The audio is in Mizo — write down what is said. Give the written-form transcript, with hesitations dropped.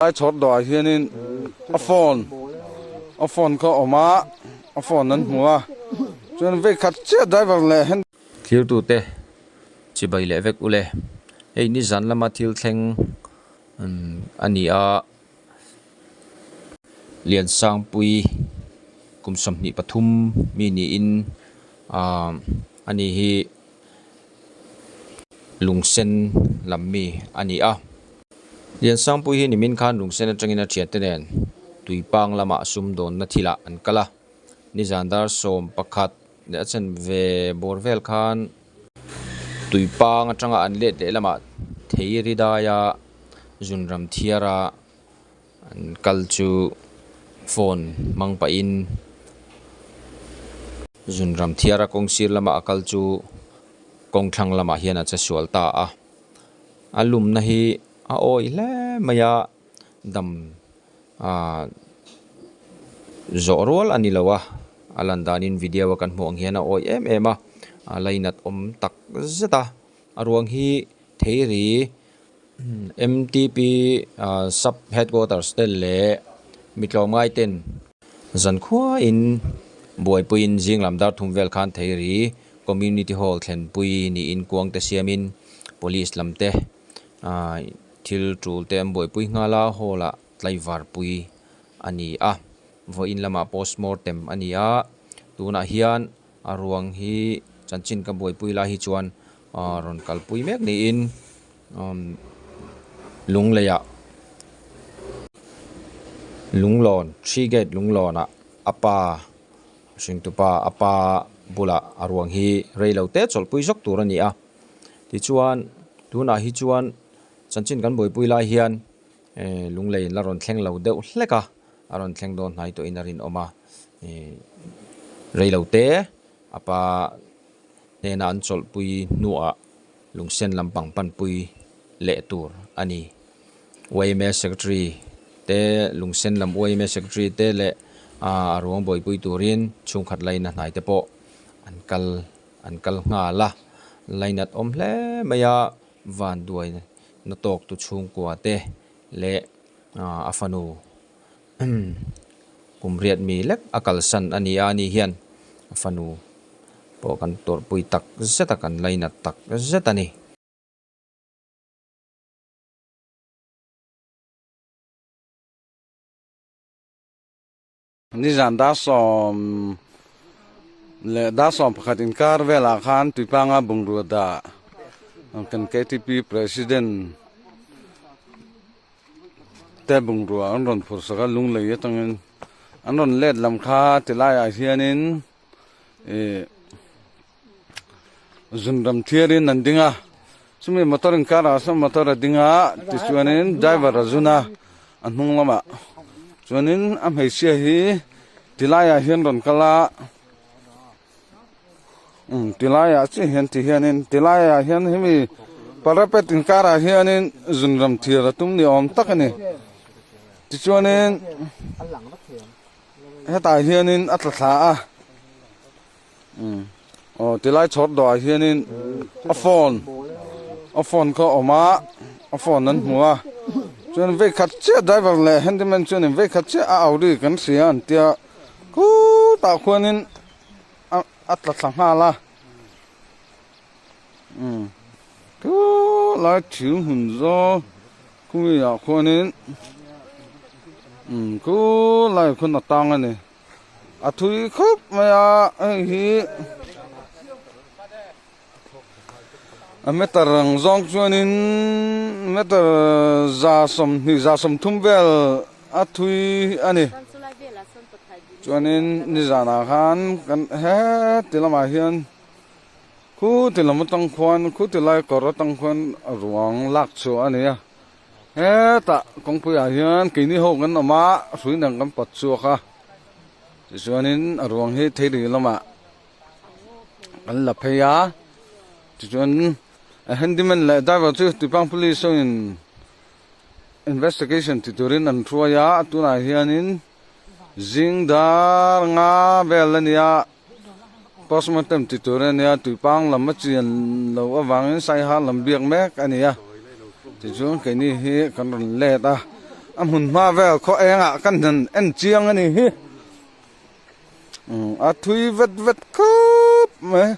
Lai chhawr dawhah hianin a phone a phone kha a awm a a phone an hmu a chuan vei khat chiah driver leh hand Thirtute chibai leh vek ule hei nizan lama thil thleng a ni a Liansangpui kum 23 mi niin ah ani hi. Lungsen lam mi a ni a. Liansangpui hi nimin khan Lungsen atangin a thiante nen Tuipang lamah sumdawnna thilah an kal a. Nizan dar 11 leh a chanve bawr vel khan Tuipang atanga an let leh lamah Theiri daia Zunram thiara an kal chu phone hmang pahin Zunram thiara kawng sir lama a kal chu kawng thlang lamah hian a che sual ta a a lumna hi a awih hle mai a dam ah zawh rual a ni lo a a lan danin video a kan hmuh ang hian a awih em em a a lainat awm tak zet a a ruang hi theiri. MTP Sub Headquarters te leh mi tlawmngai ten zankhuain buaipuiin zing lam dar thum vel khan Theiri Community Hall thlenpui niin kuang te siamin Police lam te thil tul te an buaipui nghal a, hall ah tlaivarpui a ni a, vawiin lamah postmortem a ni a, tunah hian A ruang hi chanchin ka buaipui lai hi chuan rawn kalpui mek niin Lungleiah Lunglawn Three Gate Lunglawnah a pa hringtupa a pa bulah a ruang hi rei lo te chawlhpui zawk tur a ni a tichuan tunah hi chuan chanchin kan buaipui lai hian Lunglei la rawn thleng lo deuh hlek a. A rawn thleng dawn hnai tawhin a rinawm a, reilo te a pa hnena an chawlhpui hnuah lungsen lampang panpui leh tur a ni. Yma Secretary te lungsen lam yma Secretary te leh a ruang buaipui turin chhungkhat laina hnai te pawh an kal an kal nghal a, lainat awm hle mai a, vanduai na tawk tu chhungkua te leh a fanu kum riat mi lek a kalsan a ni a ani hian a fanu pawh kan tawrhpui tak zet a kan lainat tak zet a ni. Nizan dar sawm leh dar sawm pakhat inkar velah khan Tuipanga bungrua dah kan KTP President te bungrua an rawn phur sak a, Lunglei atangin an rawn let lam kha tilaiah hianin ih zunram thiarin an ding a, chumi motor inkarah sawn motor a ding a tichuanin driver a zun a a hnung lamah chuanin a hmeichhia hi tilaiah hian rawn kal a umm tilaiah chiah hian ti hianin tilaiah hian hemi parapet inkarah hianin zunram thiar a tum ni awm tak a ni tichuanin hetah hianin a tla thla a. Aw tilai chhawr dawhah hianin a phone a phone kha a awm a a phone an hmu a chuan vei khat chiah driver leh handyman chuanin vei khat chiah a au ri kan hria an tia khutah khuanin a a tla thla nghal a umm thu lai thing hun zawng khumi ah khuanin umm khulai khuan a tang a ni. A thui khawp mai a hei hi a meter ang zawng chuanin meter za sawmhnih za sawmthum vel a thui a ni chuanin nizanah khan kan heti lamah hian khu ti lam atang khuan khu ti lai kawr atang khuan ruang lak chhuah a ni a. Hetah kawngpuiah hian keini ho kan awm a, hrui dang kan pawt chhuak a, tichuanin a ruang hi theili lamah kan la phei a, tichuan a handyman leh driver chu Tuipang Police hoin investigation ti turin an hruai a, tunah hianin zing dar nga vel a nia. Postmortem ti tur a nia, Tuipang lam a chian loh avangin Saiha lam biak mek a ni a, tichuan keini hi kan rawn let a. A hmun hma vel khaw engah kan han en chiang a ni hi. A thui vet vet khawp mai.